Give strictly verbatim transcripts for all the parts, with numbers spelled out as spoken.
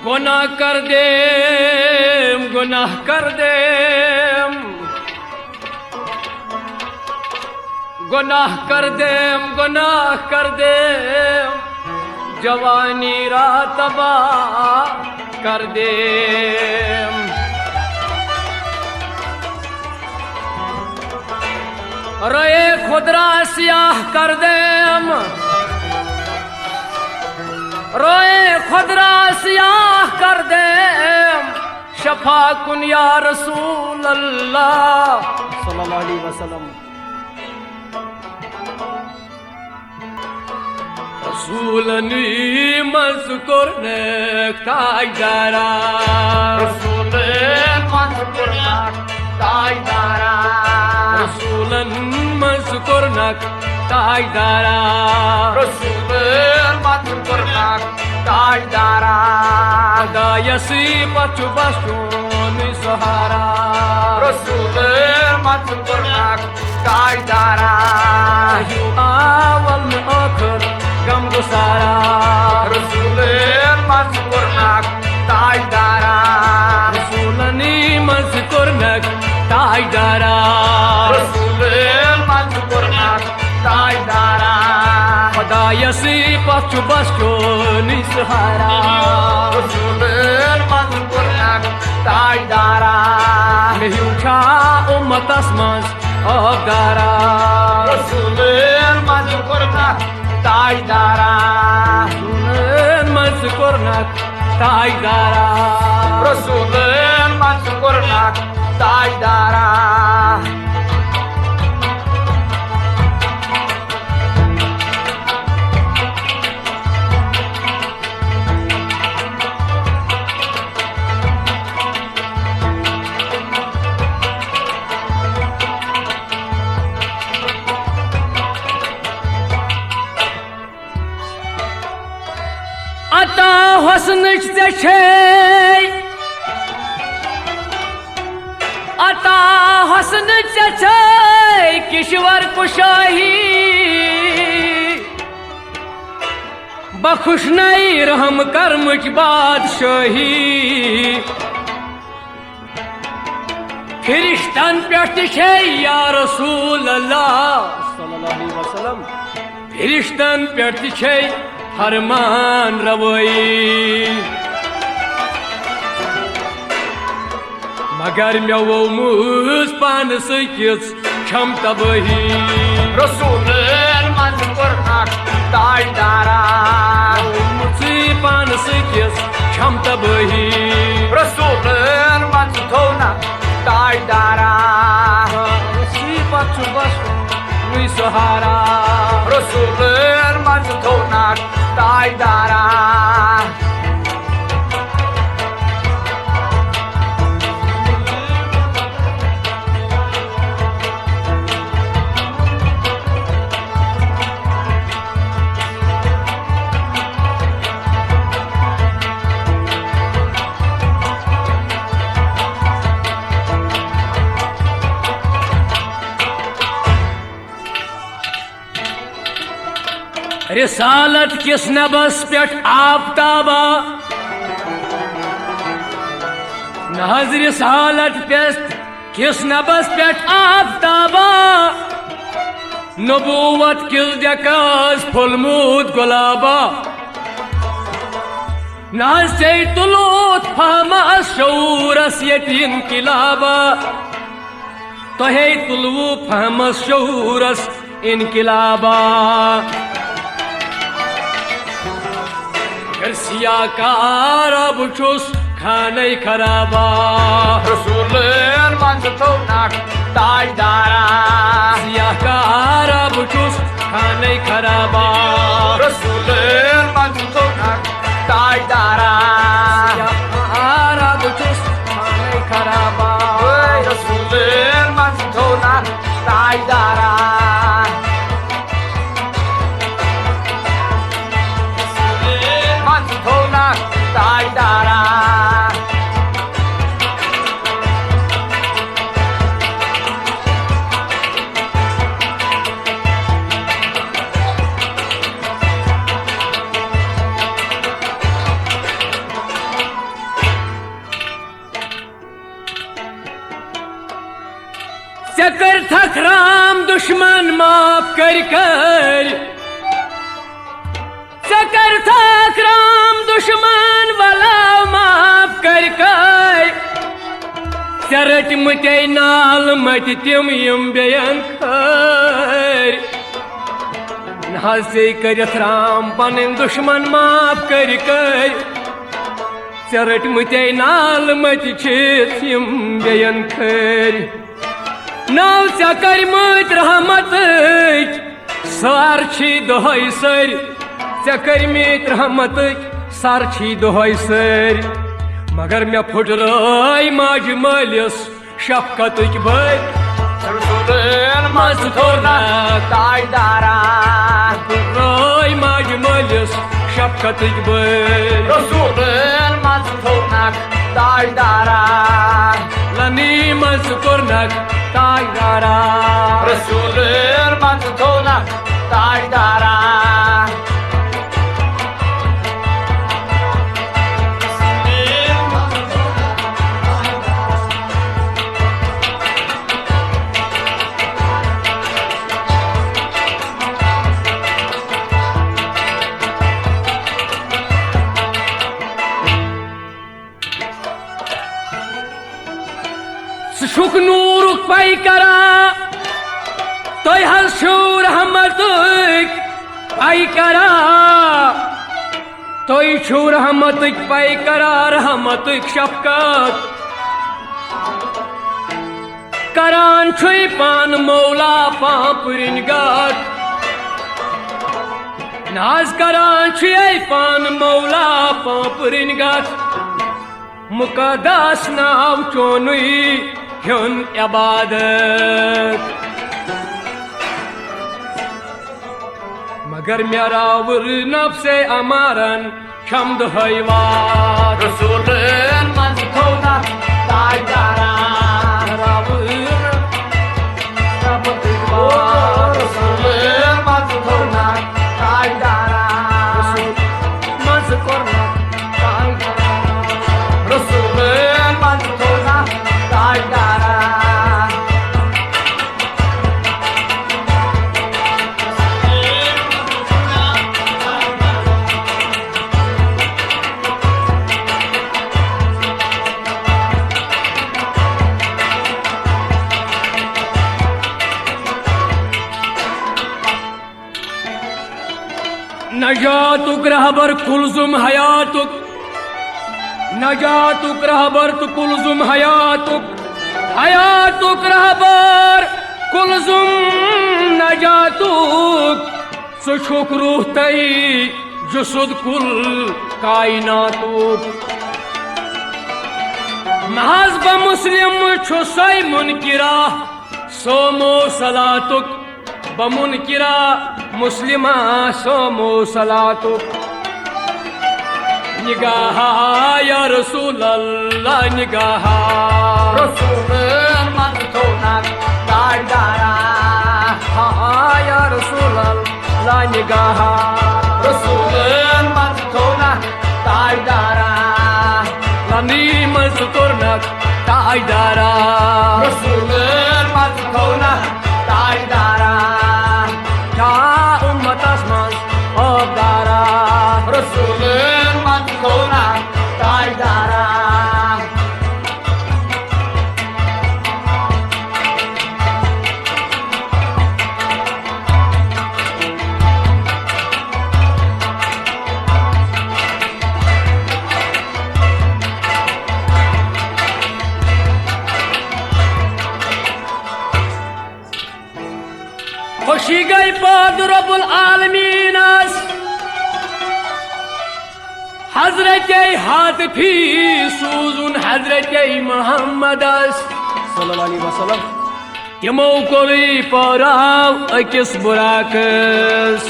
گناہ کردیم، گناہ کردیم، گناہ کردیم، گناہ کردیم، جوانی را تباہ کردیم۔ روئے خود را سیاہ کردیم، روئے خود را سیاہ کردیم، شفا کن یا رسول اللہ صلی اللہ علیہ وسلم۔ رسولنی منٛز کوٚرنکھ تاجدارا۔ رسولن منٛز کوٚرنکھ تاجدارا۔ رسولن منٛز کوٚرنکھ تاجدارا۔ رسولن منٛز کوٚرنکھ تاجدارا۔ خدایسی پتھ چھُ بس چونُے سہارا۔ رسولن منٛز کوٚرنکھ تاجدارا۔ ہیوٗ آول نہٕ ٲخٕر غم گُسارا۔ رسولن منٛز کوٚرنکھ تاجدارا۔ رسولنی منٛز کوٚرنکھ تاجدارا۔ رسولن منٛز کوٚرنکھ تاجدارا۔ خدایسی پتھ چھُ بس چونُے سہارا۔ رسولن منٛز کوٚرنکھ تاجدارا۔ مےٚ ہیوٗ چھا اُمتس منٛز آبدارا۔ رسولن منٛز کوٚرنکھ تاجدارا۔ رسولن منٛز کوٚرنکھ تاجدارا۔ رسولن منٛز کوٚرنکھ تاجدارا۔ عطا حسنٕچ ژےٚ چھے، عطا حسنٕچ ژےٚ چھے کشور کشٲہی۔ بخش نئی رحم کرمٕچ بادشٲہی۔ فرشتن پٮ۪ٹھ تہِ چھے یا رسول اللہ صلی اللہ علیہ وسلم، فرشتن پٮ۪ٹھ تہِ چھے فرمان روٲیی۔ مگر مےٚ ووٚمُت پانہٕ سٕے کِژھ چھم تبٲہی۔ رسولن منٛز کوٚرنکھ تاجدارا۔ ووٚمُت سٕے پانہٕ سٕے کِژھ چھم تبٲہی۔ رسولن منٛز تھوٚونکھ تاجدارا۔ سٕے پتہٕ چھُ بس نُے سہارا۔ رسولن منٛز تھوٚونکھ تاجدارا۔ رسالت کِس نبس پٮ۪ٹھ آفتابا، نہ حظ رسالت پٮ۪ٹھ کِس نبس پٮ۪ٹھ آفتابا، نبوت کِس ڈیکس پھوٚلمُت گۄلابا۔ نہ حظ ژےٚ تُلوُتھ فہمس شعوٗرس ییٚتہِ انقلابا، تۄہے تُلوُ فہمس شعوٗرس انقلابا۔ اگر سیاہ کارا بہٕ چھُس خانَے خرابا۔ رسولن منٛز تھوٚونکھ تاجدارا۔ سیاہ کارا بہٕ چھُس خانَے خرابا۔ رسولن منٛز تھوٚونکھ تاجدارا۔ سیاہ کارا بہٕ چھُس خانَے خرابا۔ اے رسولن منٛز تھوٚونکھ تاجدارا۔ منٛز تھوٚونکھ تاجدارا۔ ژےٚ کٔرتھکھ رام دُشمن معاف کٔرۍ کٔرۍ۔ ژےٚ کٔرتھکھ رام دُشمن ولاو معاف کٔرۍ کٔرۍ۔ ژےٚ رٔٹۍ مٕتۍ نال مٔتۍ تِم یِم بیٚین کھٲرۍ۔ نہ حظ ژےٚ کٔرِتھ رام پنٕنۍ دُشمن معاف کٔرۍ کٔرۍ۔ ژےٚ رٔٹۍ مٕتۍ نال مٔتۍ چھِتھ یِم بیٚین کھٲرۍ۔ ناو ژےٚ کٔرۍ مٕتۍ رحمتٕکۍ سر چھی دۄہے سٔرۍ۔ ژےٚ کٔرۍ مٕتۍ رحمتٕکۍ سر چھی دۄہے سٔرۍ۔ مگر مےٚ پھُٹرٲے ماجہِ مٲلِس شفقتٕکۍ بٔلۍ۔ رسولن منٛز تھوٚونکھ تاجدارا۔ پھُٹرٲے ماجہِ مٲلِس شفقتٕکۍ بٔلۍ۔ رسولن منٛز تھوٚونکھ تاجدارا۔ لنی منٛز کوٚرنکھ تاجدارا۔ رسولن منٛز تھوٚونکھ تاجدارا۔ ژٕ چھُکھ نوٗرُک پَے کران، تۄہہِ حظ چھِو رحمتٕکۍ پَے کران۔ تُہۍ چھِو رحمتٕکۍ پَے کران، رحمتٕکۍ شفقت کران چھُے پانہٕ مولا پانپرِنۍ گت۔ ناز کران چھُے پانہٕ مولا پانپرِنۍ گت۔ مقدس ناو چونُے ہیوٚن عبادت۔ مگر مےٚ راوُر نفسے امارن چھم دۄہے واتھ۔ رسولن منٛز تھوٚونکھ تاجدارا۔ راوُر رحمتٕکۍ واتھ۔ رسولن منٛز تھوٚونکھ تاجدارا۔ رسول منٛز کوٚرنکھ تاجدارا۔ رسولن منٛز تھوٚونکھ تاجدارا۔ نجاتُک رہبر کلزم حیاتُک، نجاتُک رہبر تہٕ کلزم حیاتُک، حیاتُک رہبر کلزم نجاتُک۔ ژٕ چھُکھ روح تہٕ جسد کل کائناتُک۔ محض بہٕ مسلم چھُسے منکرا سومو صلاتُک، بہٕ منکرا مسلمہ سومو صلاتُک۔ نگاہا یا رسول اللہ نگاہا۔ رسولن منٛز تھوٚونکھ تاجدارا۔ ہا یا رسول اللہ نگاہا۔ رسولن منٛز تھوٚونکھ تاجدارا۔ لنی منٛز کوٚرنکھ تاجدارا۔ رسولن منٛز تھوٚونکھ تاجدارا۔ کیا امتس منٛز آبدارا۔ رسولن منٛز تھوٚونکھ حضرت ہاتفی سوٗزُن حضرت محمدس صلی اللہ علیہ وسلم۔ تِمو کوٚرُے پٲراو أکِس بُراکس۔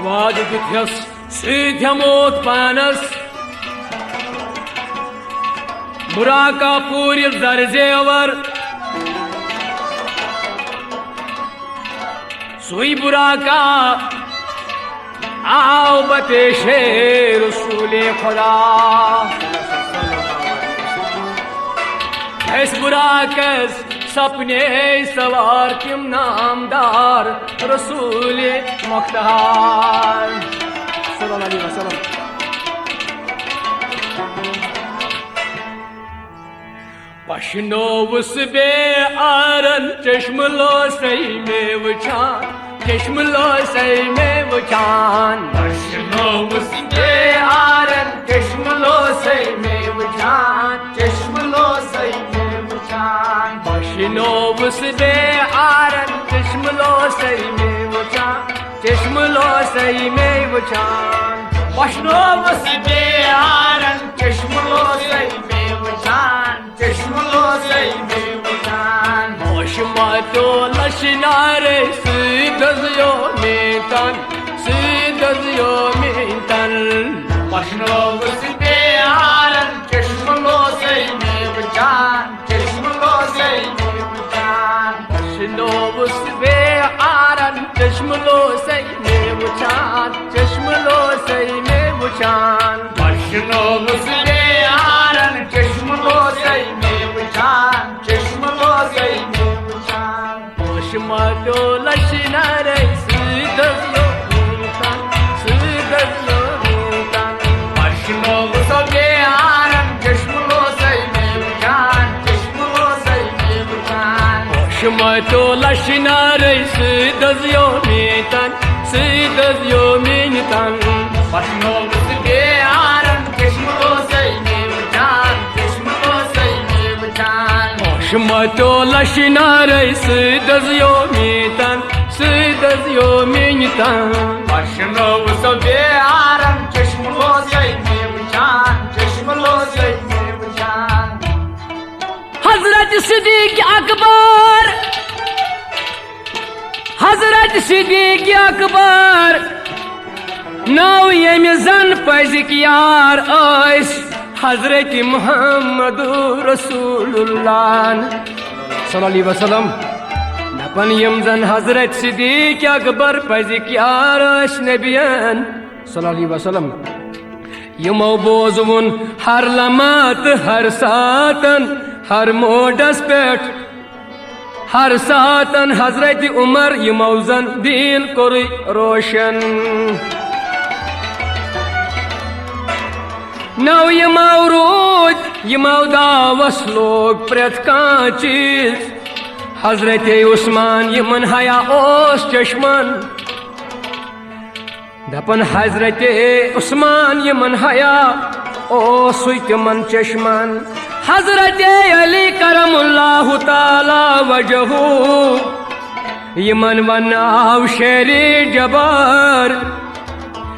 وعدٕ دیُتہَس سۭتۍ ہٮ۪موتھ پانس۔ بُراکا پوٗرِ زر زیور۔ سُے بُراکا آو بہ پیشے رسول خدا۔ أسۍ بُراکس سپنے سوار تِم نامدار رسول مختار صلی اللہ علیہ وسلم۔ پشنووُس بے آرن چشم لوسے مے وچھان، چشم لوسے مے وچھان۔ پشنووُس بے آرن چشم لوسے مے وچھان، چشم لوسے مے وچھان۔ پشنووُس بے آرن چشم لوسے مے وچھان، چشم لوسے مے وچھان۔ پشنووُس بے آرن چشم لوسے مے وچھان، چشم لوسے مے وچھان۔ ہوش متو لشنارے سیدز یو میتن، سیدز یو میتن۔ پشنووُس بے آرن چشم لوسے مے وچھان، چشم لوسے مے وچھان۔ پشنووُس بے آرن چشم لوسے مے وچھان، چشم لوسے مے وچھان۔ پشنووُس بے آرن چشم لوسے مے وچھان، چشم لوسے مے وچھان۔ ہوش متو لشنارے سیدز یو میتن، سیدز یو میتن۔ پشنووُس بے آرن چشم لوسے مے وچھان، چشم لوسے مے وچھان۔ ہوش متو لشنارے سیدز یو میتن، سیدز یو میتن۔ پشنووُس بے آرن چشم لوسے مے وچھان، چشم لوسے مے وچھان۔ ہوش متو لشنارے سیدز یو میتن، سیدز یو میتن۔ پشنووُس بے آرن چشم لوسے مے وچھان، چشم لوسے مے وچھان۔ حضرت صدیق اکبر، حضرت صدیق اکبر، ناو ییٚمہِ زن پزِکۍ یار ٲسۍ حضرت محمد رسول اللہ صلی اللہ علیہ وسلم۔ دپان یِم زن حضرت صدیق اکبر پزِکۍ یار ٲسۍ نبین صلی اللہ علیہ وسلم۔ یِمو بوزوُن ہر لمحہ تہٕ ہر ساتن، ہر موڈس پٮ۪ٹھ، ہر ساتن حضرت عمر، یِمو زن دیٖن کوٚرُے روشن۔ نو یِمو روٗدۍ، یِمو داوس لوگ پرٛٮ۪تھ کانٛہہ چیٖز۔ حضرت عثمان یِمن حیا اوس چشمن۔ دپان حضرت عثمان یِمن حیا اوسُے تِمن چشمن۔ حضرت علی کرم اللہ تعالی وجہہ یِمن ونناو شیرِ جبار۔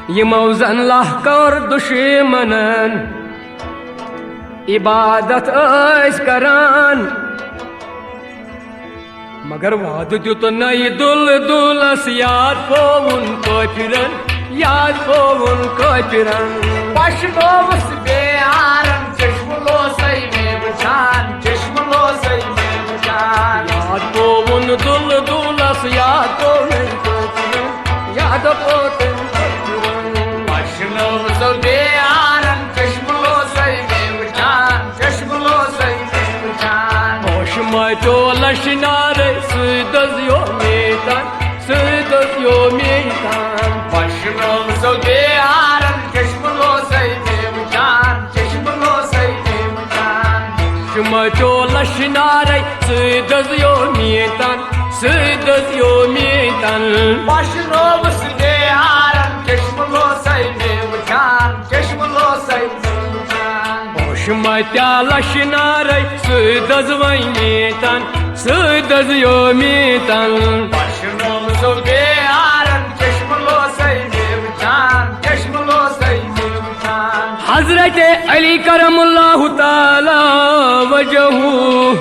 یِمو زن لہہ کوٚر دُشمنن عبادت ٲسۍ کران۔ مگر وعدٕ دیُت نَیہِ دُل دُلس، یاد پووُن کٲفرن، یاد پووُن کٲفرن۔ پشنووُس بے آرن، چشمہٕ لوسے مےٚ وٕچھان، چشمہٕ لوسے مےٚ وٕچھان۔ یاد پووُن دُل دُلس، یاد پووُن کٲفرن، یاد پووُن کٲفرن۔ پشنووُس بے آرن، چشمہٕ لوسے مےٚ وٕچھان، چشمہٕ لوسے مےٚ وٕچھان۔ ہوش متیو لشنارے، سۭتۍ دٔزیو میٖتن، سۭتۍ دٔزیو میٖتن۔ پشنووُس بے آرن، چشمہٕ لوسے مےٚ وٕچھان، چشمہٕ لوسے مےٚ وٕچھان۔ ہوش متیو لشنارے، سۭتۍ دٔزیو میٖتن، سۭتۍ دٔزیو میٖتن۔ پشنووُس بے آرن، چشمہٕ لوسے مےٚ وٕچھان، چشمہٕ لوسے مےٚ وٕچھان۔ ہوش متیو لشنارے، سۭتۍ دٔزوے میٖتن، سۭتۍ دٔزیو میٖتن۔ پشنووُس بے آرن، چشمہٕ لوسے مےٚ وٕچھان، حضرت علی کرم اللہ تعالی وجہہ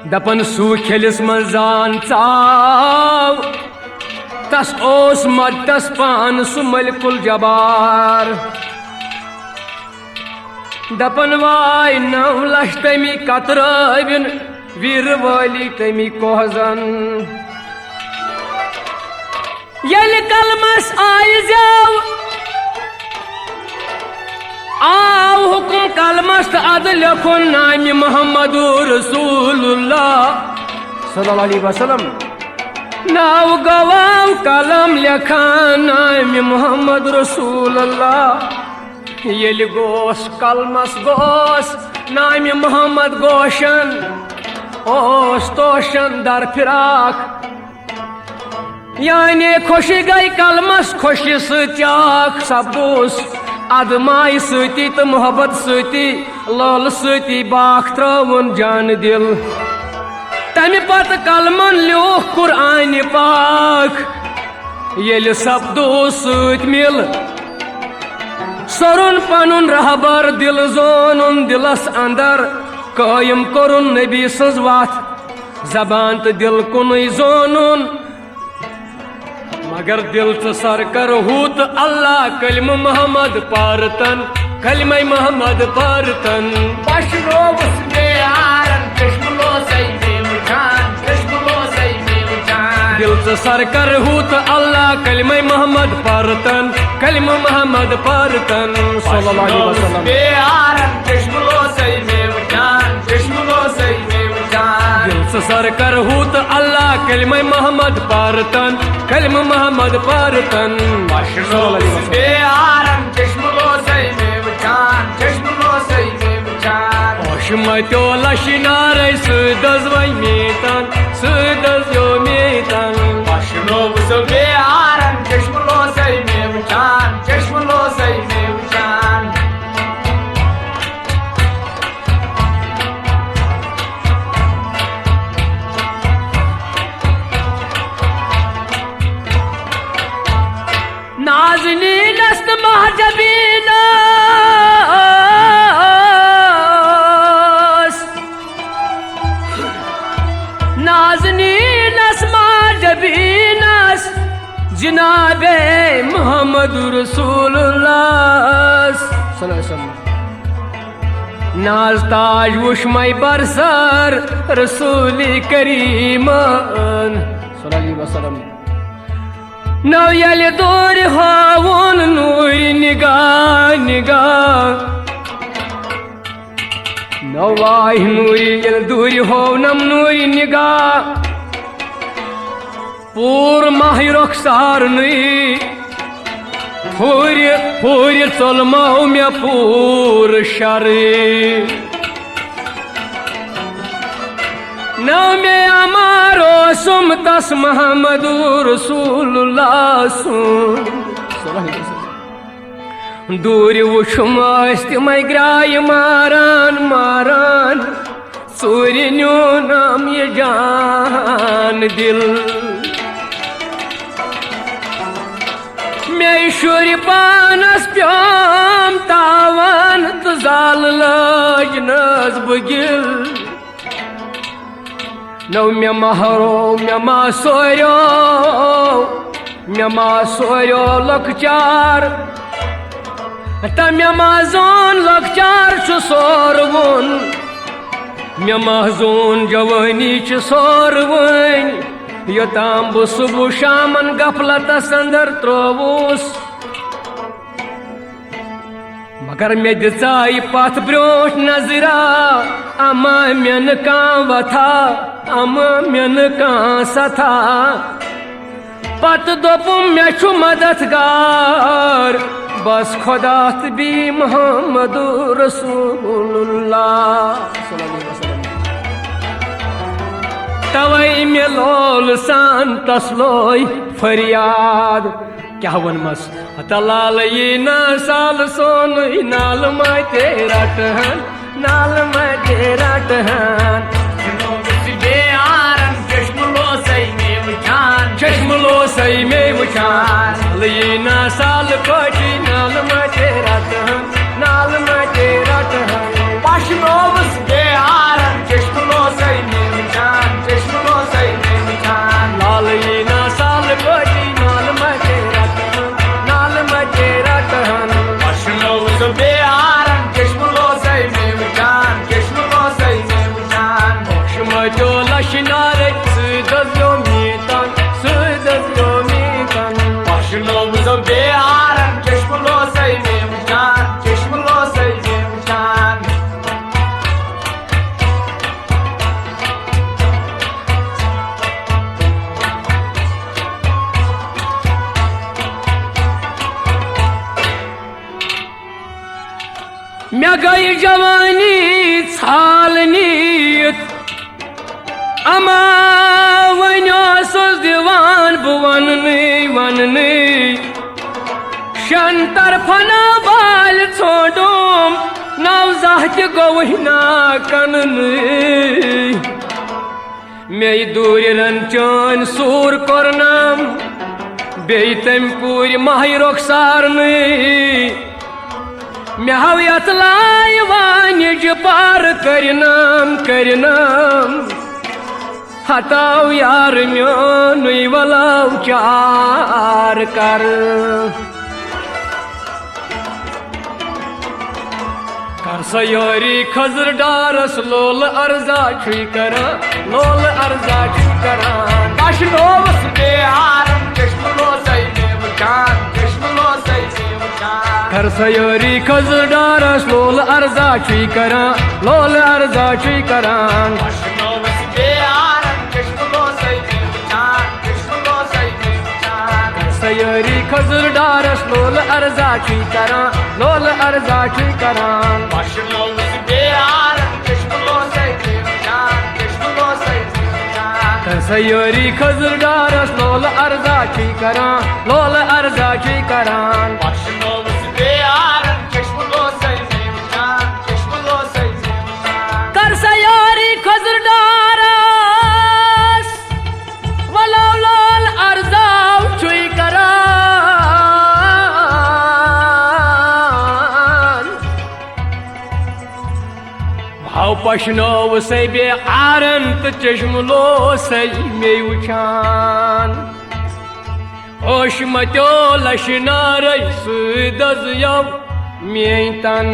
دپان، سُہ کھیلِس منٛز زان ژاو، تس اوس مدتس پان سُہ ملک الجبار۔ دپان، واے نو لچھ تمی کترٲوِن، ویر وٲلی تمی کوہزن۔ ییٚلہِ کلمس آیہِ زیو، آو حکم کلمس تہٕ ادٕ لیکھُن نامِ محمد رسول اللہ صلی اللہ علیہ وسلم۔ ناو گواو قلم لیکھان نامِ محمد رسول اللہ۔ ییٚلہِ گوس کلمس گوس نامِ محمد گوشن، اوس توشن در فراق۔ یعنی خوشی گٔے قلمس خوشی سۭتۍ اکھ سپدوس۔ ادٕ مایہِ سۭتی تہٕ محبت سۭتی لولہٕ سۭتی باکھ ترٲوُن جان دل۔ تمہِ پتہٕ قلمن لیوٗکھ قرآنِ پاک۔ ییٚلہِ سپدوس سۭتۍ مِل، سوٚرُن پنُن رہبر دل زونُن دلس اندر، قٲیِم کوٚرُن نبی سٕنٛز وتھ۔ زبان تہٕ دل کُنُے زونُن، مگر دل ژٕ سر کر ہُہ تہٕ اللہ کلمہٕ محمد پارتن، کلمہ محمد پارتن۔ پشنووُس بیارن، چشمہٕ لوسے مےٚ وٕچھان، چشمہٕ لوسے مےٚ وٕچھان۔ دل ژٕ سر کر ہُہ تہٕ اللہ کلمہ محمد پارتن، کلمہٕ محمد پارتن، صلی اللہ علیہ وسلم۔ بیارن، چشمہٕ لوسے مےٚ وٕچھان، چشمہٕ لوسے مےٚ وٕچھان۔ دل ژٕ سر کر ہُہ تہٕ اللہ کلمہ محمد پارتن، کلمہ محمد پارتن۔ پشنووُس بیارن، چشمہٕ لوسے مےٚ وٕچھان، چشمہٕ لوسے مےٚ وٕچھان۔ اوش متیو لشہِ نارے سۭتۍ دٔز وۄنۍ میٖتن، سۭتۍ دٔز یو میٖتن۔ پشنووُس بیارن، چشمہٕ لوسے مےٚ وٕچھان، چشمہٕ لوسے مےٚ وٕچھان۔ نازنینس تہٕ مہجبینس، نازنینس مہجبینس، جناب محمد رسول اللہ صلی اللہ علیہ وسلم۔ ناز تاج وُچھ مے برسر رسول کریمن صلی اللہ علیہ وسلم۔ نو ییٚلہِ دوٗرِ ہاوُن نوٗرِ نگاہ نگاہ۔ نو واے نوٗرِ ییٚلہِ دوٗرِ ہوونم نوٗرِ نگاہ۔ پوٗر ماہِ رۄخسارنٕے ہورِ ہورِ ژوٚلمو مےٚ پوٗرٕ شرٕے۔ نو مےٚ امار اوسُم تس محمد رسول اللہ سُنٛد۔ دوٗرِ وُچھُم ٲسۍ تِمے گرٛایہِ ماران ماران، ژوٗرِ نیوٗنم یہِ جان دِل۔ مےٚ شُرۍ پانس پیوم تاوان تہٕ زالہٕ لٲج نہٕ حظ بہٕ گِل۔ نو مےٚ مہرو، مےٚ ما سوریو، مےٚ ما سوریو لۄکچار۔ تہٕ مےٚ ما زون لۄکچار چھُ سوروُن۔ مےٚ ما زون جوٲنی چھِ سوروٕنۍ۔ یوٚتام بہٕ صبح شامن غفلتس اندر ترووُس۔ مگر مےٚ دِژاے پتھ برٛونٛٹھ نظرا، اما مےٚ نہٕ کانٛہہ وتھا، اما مےٚ نہٕ کانٛہہ ستھا۔ پتہٕ دوٚپُم، مےٚ چھُ مددگار بس خدا تہٕ بیٚیہِ محمد رسول اللہ۔ توے مےٚ لول سان تس لوے فریاد۔ کیٛاہ ووٚنمس؟ ہتا لال یی نا سال سونُے، نال متے رٹہن، نال متے رٹہن۔ جنوبس بیارن، چشمہٕ لوسے مےٚ وٕچھان، چشمہٕ لوسے مےٚ وٕچھان، لٔیی نا سالہٕ پٲٹھی، نالہٕ مَتے رَٹہٕ ہن، نالہٕ مَتے رَٹہٕ ہن۔ پَشنووُس بے عارن، چشمہٕ لوسے مےٚ وٕچھان، چشمہٕ لوسے مےٚ وٕچھان۔ لالہٕ یی نا سالہٕ پٲٹھی، نالہٕ مَتے رَٹہٕ ہن، نالہٕ مَتے رَٹہٕ ہن۔ پَشنووُس بے عارن، چشمہٕ لوسے مےٚ وٕچھان، چشمہٕ لوسے مےٚ وٕچھان۔ پَشمَتیو لَشہِ نارے، سۭتۍ دٔزیو میٛٲنۍ تَن، سۭتۍ دٔزیو میٛٲنۍ تَن۔ پَشنووُس بے عارن، چشمہٕ لوسے مےٚ وٕچھان، چشمہٕ لوسے مےٚ وٕچھان۔ مےٚ گٔے جوانی ژھال نِتھ، اما وۄنۍ اوسُس دِوان بہٕ وننٕے وننٕے۔ شٮ۪ن طرفن بالہِ ژھونٛڈُم، نوزاہ تہِ گوٚوُے نا کننٕے۔ مے دوٗرِ رن چٲنۍ سوٗر کوٚرنم، بیٚیہِ تٔمۍ کوٗرِ ماہہِ رۄخسارنٕے۔ مےٚ ہاو یتھ لایہِ وانہِ جہِ پار کٔرِنم، کٔرِنم۔ ہتاو یار میونُے ولاو چار کر۔ کر سا یٲری خضر ڈارس لولہٕ ارزا چھُے کران، لولہٕ ارزا چھُے کران۔ پشنووُس بے عارم، چشمہٕ لوسے مےٚ وٕچھان، چشمہٕ لوسے مےٚ وٕچھان۔ کر سا یٲری خضر ڈارس لولہٕ ارزا چھُے کران، لولہٕ ارزا چھُے کران۔ پشنووُس بے عارم، چشمہٕ لوسے مےٚ وٕچھان، چشمہٕ لوسے مےٚ وٕچھان۔ کر سا یٲری خضر ڈارس لولہٕ ارزا چھُے کران، لولہٕ ارزا چھُے کران۔ پشنووُس بے عارم، چشمہٕ لوسے مےٚ وٕچھان، چشمہٕ لوسے مےٚ وٕچھان۔ کر سا یٲری خضر ڈارس لولہٕ ارزا چھُے کران، لولہٕ ارزا چھُے کران۔ پشنووُس بے عارم، چشمہٕ لوسے مےٚ وٕچھان، چشمہٕ لوسے مےٚ وٕچھان۔ کر سا یٲری خضر ڈارس، ولو لول ارزاو چھُے کران۔ ہاو پشنووُسے بے عارم تہٕ چشمہٕ لوسے مے وٕچھان۔ اوش متیو لشہِ نارے سۭتۍ دٔزیو میٲنۍ تن۔